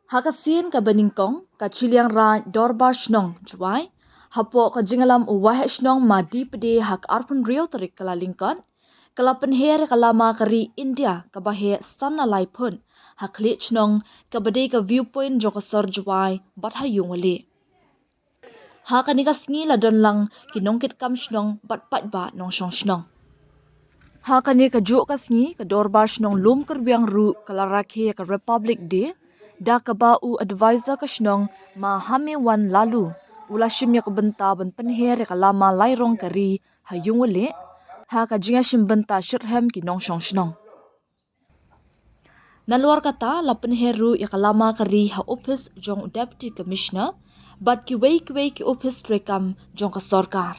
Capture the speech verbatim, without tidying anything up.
Ha ka sien kaba nyngkong, ka Chilliangraij Dorbar Shnong Jowai, hapoh ka jingïalam u Waheh Shnong Madi Pde ha ka arphew hynriew tarik Kyllalyngkot, ka la pynher ïa ka lama ka ri India kaba heh san na lai phut ha khlieh shnong, kaba dei ka viewpoint jong ka sor Jowai bad ha Ïungwaleh. Ha kane ka sngi la don lang ki nongkitkam shnong bad paidbah nongshong shnong. Ha kane kajuh ka sngi, ka Dorbar Shnong Lumkyrwiang ruh ka la rakhe ïa ka Republic Day da kaba u advisor ka shnong, Ma Hamewan Laloo, u la shim ïa ka bynta ban pynher ïa ka lama lairong ka ri ha Ïungwaleh ha ka jingïashim bynta shitrhem ki nongshong shnong. Nalor kata, la pynher ruh ïa ka lama ka ri ha ophis jong u Deputy Commissioner bad kiwei kiwei ki ophis treikam jong ka sorkar.